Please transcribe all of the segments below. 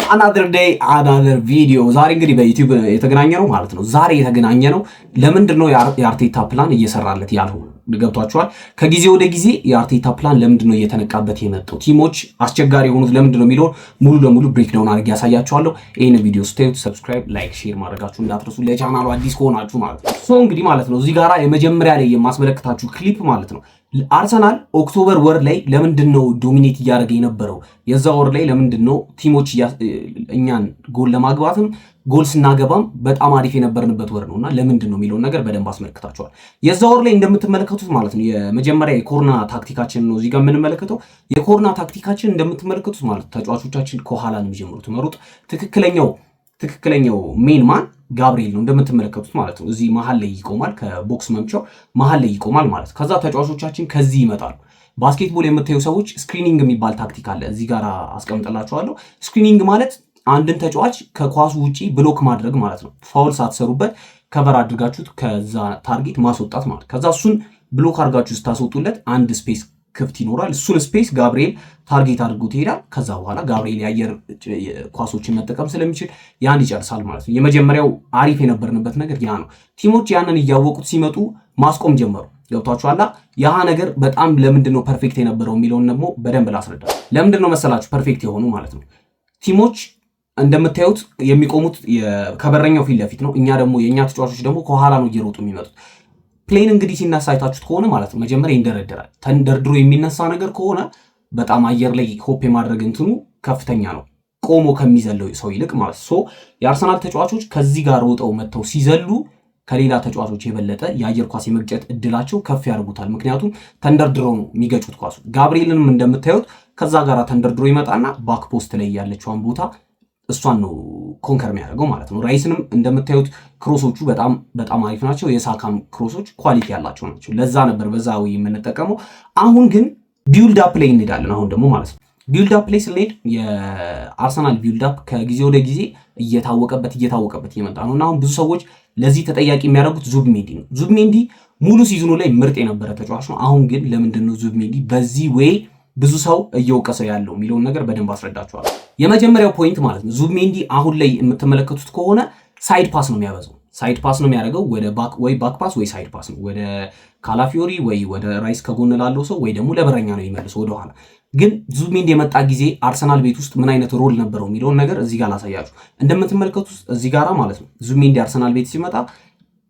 Another day, another video። ዛሬ እንግዲህ በ YouTube የተገናኘ ነው ማለት ነው። ዛሬ የተገናኘ ነው ለምንድን ነው የአርቴታ ፕላን እየሰራለት ያልሆነ? ገብቷችኋል? ከጊዜ ወደ ጊዜ የአርቴታ ፕላን ለምንድን ነው እየተነቃበት የመጣው? Team ኦች አስቸጋሪ የሆኑት ለምንድን ነው የሚለውን ሙሉ ለሙሉ breakdown አድርጌ ያሳያችኋለሁ። ይህን ቪዲዮ ስታዩት subscribe፣ like፣ share ማድረጋችሁ እንዳትረሱ ለቻናሉ አዲስ ከሆናችሁ ማለት ነው። So እንግዲህ ማለት ነው እዚህ ጋራ የመጀመሪያ ላይ የማስመለከታችሁ ክሊፕ ማለት ነው፣ አርሰናል October ወር ላይ ለምንድን ነው dominate እያደረገ የነበረው? የዛ ወር ላይ ለምንድን ነው team ኦች እኛን ጎል ለማግባትም ጎል ስናገባም በጣም አሪፍ የነበርንበት ወር ነው እና ለምንድን ነው የሚለውን ነገር በደንብ አስመልክታችኋል። የዛ ወር ላይ እንደምትመለከቱት ማለት ነው የመጀመሪያ የ corner ታክቲካችን ነው እዚህ ጋር የምንመለከተው። የ corner ታክቲካችን እንደምትመለከቱት ማለት ተጫዋቾቻችን ከኋላ ነው የሚጀምሩት መሮጥ። ትክክለኛው main man ጋብሪኤል ነው እንደምትመለከቱት ማለት ነው። እዚህ መሀል ላይ ይቆማል፣ ከ box መምቻው መሀል ላይ ይቆማል ማለት። ከዛ ተጫዋቾቻችን ከዚህ ይመጣሉ። Basketball የምታዩ ሰዎች screening የሚባል ታክቲክ አለ። እዚህ ጋር አስቀምጥላችኋለሁ። Screening ማለት አንድን ተጫዋች ከኳሱ ውጪ block ማድረግ ማለት ነው። Foul ሳትሰሩበት cover አድርጋችሁት ከዛ target ማስወጣት ማለት። ከዛ እሱን block አድርጋችሁ ስታስወጡለት አንድ space ክፍት ይኖራል። እሱን space ጋብርኤል target አድርጎት ይሄዳል። ከዛ በኋላ ጋብርኤል የአየር ኳሶችን መጠቀም ስለሚችል ያን ይጨርሳል ማለት ነው። የመጀመሪያው አሪፍ የነበርንበት ነገር ያ ነው። Team ኦች ያንን እያወቁት ሲመጡ ማስቆም ጀመሩ። ገብቷችኋላ? ያ ነገር በጣም ለምንድን ነው perfect የነበረው የሚለውን ደግሞ በደንብ ላስረዳ። ለምንድን ነው መሰላችሁ perfect የሆኑ ማለት ነው? Team ኦች እንደምታዩት የሚቆሙት ከበረኛው ፊት ለፊት ነው። እኛ ደግሞ የእኛ ተጫዋቾች ደግሞ ከኋላ ነው እየሮጡ የሚመጡት። Plane እንግዲህ ሲነሳ አይታችሁት ከሆነ ማለት ነው መጀመሪያ ይንደረደራል። ተንደርድሮ የሚነሳ ነገር ከሆነ በጣም አየር ላይ hop የማድረግ እንትኑ ከፍተኛ ነው ቆሞ ከሚዘለው ሰው ይልቅ ማለት። So የአርሰናል ተጫዋቾች ከዚህ ጋር ሮጠው መጥተው ሲዘሉ ከሌላ ተጫዋቾች የበለጠ የአየር ኳስ የመግጨት እድላቸው ከፍ ያደርጉታል። ምክንያቱም ተንደርድረው ነው የሚገጩት ኳሱ። ጋብርኤልንም እንደምታዩት ከዛ ጋር ተንደርድሮ ይመጣና back post ላይ ያለችዋን ቦታ እሷን ነው conquer የሚያደርገው ማለት ነው። ራይስንም እንደምታዩት cross ኦቹ በጣም በጣም አሪፍ ናቸው። የሳካም cross ኦች quality ያላቸው ናቸው። ለዛ ነበር በዛ way የምንጠቀመው። አሁን ግን build up ላይ እንሄዳለን። አሁን ደግሞ ማለት ነው build up ላይ ስንሄድ የአርሰናል build up ከጊዜ ወደ ጊዜ እየታወቀበት እየታወቀበት እየመጣ ነው እና አሁን ብዙ ሰዎች ለዚህ ተጠያቂ የሚያደርጉት ዙቢሜንዲ ነው። ዙቢሜንዲ ሙሉ season ኑ ላይ ምርጥ የነበረ ተጫዋች ነው። አሁን ግን ለምንድን ነው ዙቢሜንዲ በዚህ way ብዙ ሰው እየወቀሰው ያለው የሚለውን ነገር በደንብ አስረዳችኋለሁ። የመጀመሪያው point ማለት ነው ዙቢሜንዲ አሁን ላይ የምትመለከቱት ከሆነ side pass ነው የሚያበዛው። Side pass ነው የሚያደርገው፣ ወደ back ወይ back pass ወይ side pass ነው፣ ወደ ካላፊዮሪ ወይ ወደ ራይስ ከጎን ላለው ሰው ወይ ደግሞ ለበረኛ ነው የሚመልሰው ወደኋላ። ግን ዙቢሜንዲ የመጣ ጊዜ አርሰናል ቤት ውስጥ ምን አይነት role ነበረው የሚለውን ነገር እዚህ ጋር ላሳያችሁ። እንደምትመለከቱት እዚህ ጋራ ማለት ነው ዙቢሜንዲ አርሰናል ቤት ሲመጣ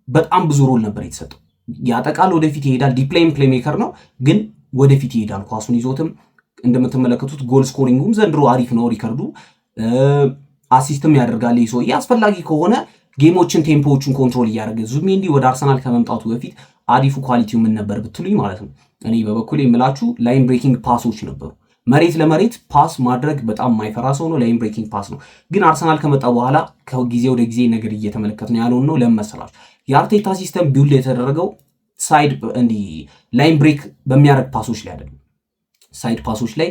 በጣም ብዙ role ነበር የተሰጠው። ያጠቃል፣ ወደፊት ይሄዳል። Deep lying playmaker ነው፣ ግን ወደፊት ይሄዳል። ኳሱን ይዞትም እንደምትመለከቱት goal scoring ኡም ዘንድሮ አሪፍ ነው record ኡ። Assist ም ያደርጋል። ይህ ሰውዬ አስፈላጊ ከሆነ game ኦችን tempo ዎችን control እያደረገ፣ ዙቢሜንዲ ወደ አርሰናል ከመምጣቱ በፊት አሪፉ quality ው ምን ነበር ብትሉኝ ማለት ነው እኔ በበኩሌ የምላችሁ line breaking pass ኦች ነበሩ። መሬት ለመሬት pass ማድረግ በጣም የማይፈራ ሰው ነው። Line breaking pass ነው። ግን አርሰናል ከመጣ በኋላ ከጊዜ ወደ ጊዜ ነገር እየተመለከት ነው ያለውን ነው። ለምን መሰላችሁ? የአርቴታ system build የተደረገው side እንዲህ line break በሚያደርግ pass ኦች ላይ አይደለም። Side pass ኦች ላይ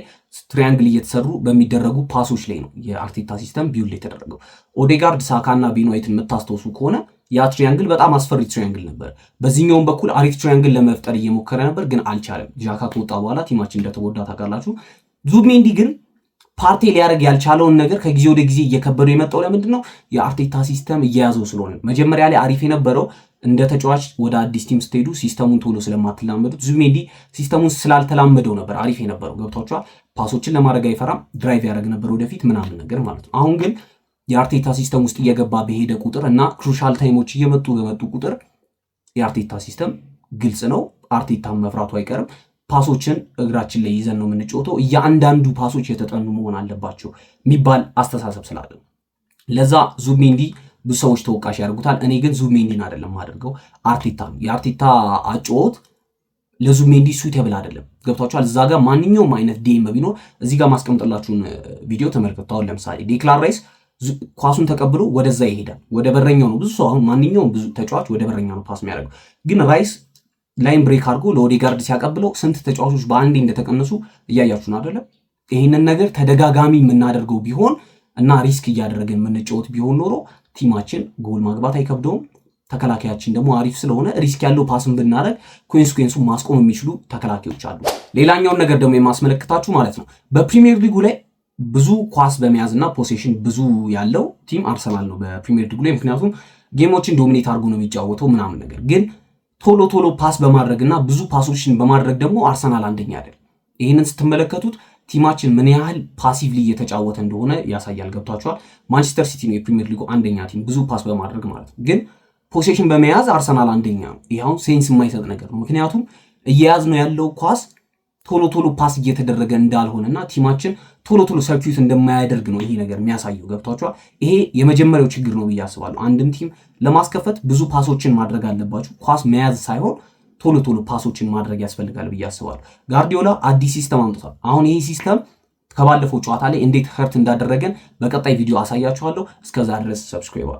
triangle እየተሰሩ በሚደረጉ pass ኦች ላይ ነው የአርቴታ system build የተደረገው። ኦዴጋርድ፣ ሳካ እና ቤን ዋይትን የምታስታውሱ ከሆነ ያ triangle በጣም አስፈሪ triangle ነበር። በዚህኛውም በኩል አሪፍ triangle ለመፍጠር እየሞከረ ነበር፣ ግን አልቻለም። ዣካ ከወጣ በኋላ team ኣችን እንደተጎዳ ታውቃላችሁ። ዙቢሜንዲ ግን ፓርቴ ሊያደርግ ያልቻለውን ነገር ከጊዜ ወደ ጊዜ እየከበደው የመጣው ለምንድን ነው? የአርቴታ system እየያዘው ስለሆነ። መጀመሪያ ላይ አሪፍ የነበረው እንደ ተጫዋች ወደ አዲስ team ስትሄዱ system ኡን ቶሎ ስለማትላመዱት ዙቢሜንዲ system ኡን ስላልተላመደው ነበር አሪፍ የነበረው። ገብቷችኋል? Pass ኦችን ለማድረግ አይፈራም፣ drive ያደርግ ነበር ወደፊት ምናምን ነገር ማለት ነው። አሁን ግን የአርቴታ system ውስጥ እየገባ በሄደ ቁጥር እና crucial time ኦች እየመጡ በመጡ ቁጥር የአርቴታ system ግልጽ ነው። አርቴታ መፍራቱ አይቀርም። Pass ኦችን እግራችን ላይ ይዘን ነው የምንጫወተው። እያንዳንዱ pass ኦች የተጠኑ መሆን አለባቸው የሚባል አስተሳሰብ ስላለ ለዛ ዙቢሜንዲ ብዙ ሰዎች ተወቃሽ ያደርጉታል። እኔ ግን ዙቢሜንዲን አይደለም አድርገው አርቴታ ነው። የአርቴታ አጨዋወት ለዙቢሜንዲ suitable አይደለም። ገብቷችኋል? እዛ ጋር ማንኛውም አይነት DM ቢኖር እዚህ ጋር ማስቀምጥላችሁን ቪዲዮ ተመልከቱ። አሁን ለምሳሌ ዴክላን ራይስ ኳሱን ተቀብሎ ወደዛ ይሄዳል፣ ወደ በረኛው ነው። ብዙ ሰው አሁን ማንኛውም ብዙ ተጫዋች ወደ በረኛ ነው pass የሚያደርገው። ግን ራይስ line break አድርጎ ለኦዴጋርድ ሲያቀብለው ስንት ተጫዋቾች በአንዴ እንደተቀነሱ እያያችሁ ነው አይደለም? ይህንን ነገር ተደጋጋሚ የምናደርገው ቢሆን እና risk እያደረግን የምንጫወት ቢሆን ኖሮ team ኣችን ጎል ማግባት አይከብደውም። ተከላካያችን ደግሞ አሪፍ ስለሆነ risk ያለው pass ን ብናደርግ consequence ኡን ማስቆም የሚችሉ ተከላካዮች አሉ። ሌላኛውን ነገር ደግሞ የማስመለክታችሁ ማለት ነው በፕሪሚየር ሊጉ ላይ ብዙ ኳስ በመያዝ እና possession ብዙ ያለው team አርሰናል ነው በፕሪሚየር ሊጉ ላይ። ምክንያቱም game ኦችን dominate አድርጎ ነው የሚጫወተው ምናምን ነገር፣ ግን ቶሎ ቶሎ pass በማድረግ እና ብዙ pass ኦችን በማድረግ ደግሞ አርሰናል አንደኛ አይደል። ይህንን ስትመለከቱት team ኣችን ምን ያህል passively እየተጫወተ እንደሆነ ያሳያል። ገብቷችኋል? ማንቸስተር ሲቲ ነው የፕሪሚየር ሊጉ አንደኛ team ብዙ pass በማድረግ ማለት ነው። ግን possession በመያዝ አርሰናል አንደኛ ነው። ይህ አሁን sense የማይሰጥ ነገር ነው። ምክንያቱም እየያዝነው ያለው ኳስ ቶሎ ቶሎ pass እየተደረገ እንዳልሆነ እና team ኣችን ቶሎ ቶሎ circulate እንደማያደርግ ነው ይሄ ነገር የሚያሳየው። ገብቷችኋል? ይሄ የመጀመሪያው ችግር ነው ብዬ አስባለሁ። አንድን team ለማስከፈት ብዙ pass ኦችን ማድረግ አለባችሁ። ኳስ መያዝ ሳይሆን ቶሎ ቶሎ pass ኦችን ማድረግ ያስፈልጋል ብዬ አስባለሁ። ጋርዲዮላ አዲስ system አምጥቷል። አሁን ይሄ system ከባለፈው ጨዋታ ላይ እንዴት hurt እንዳደረገን በቀጣይ ቪዲዮ አሳያችኋለሁ። እስከዛ ድረስ subscribe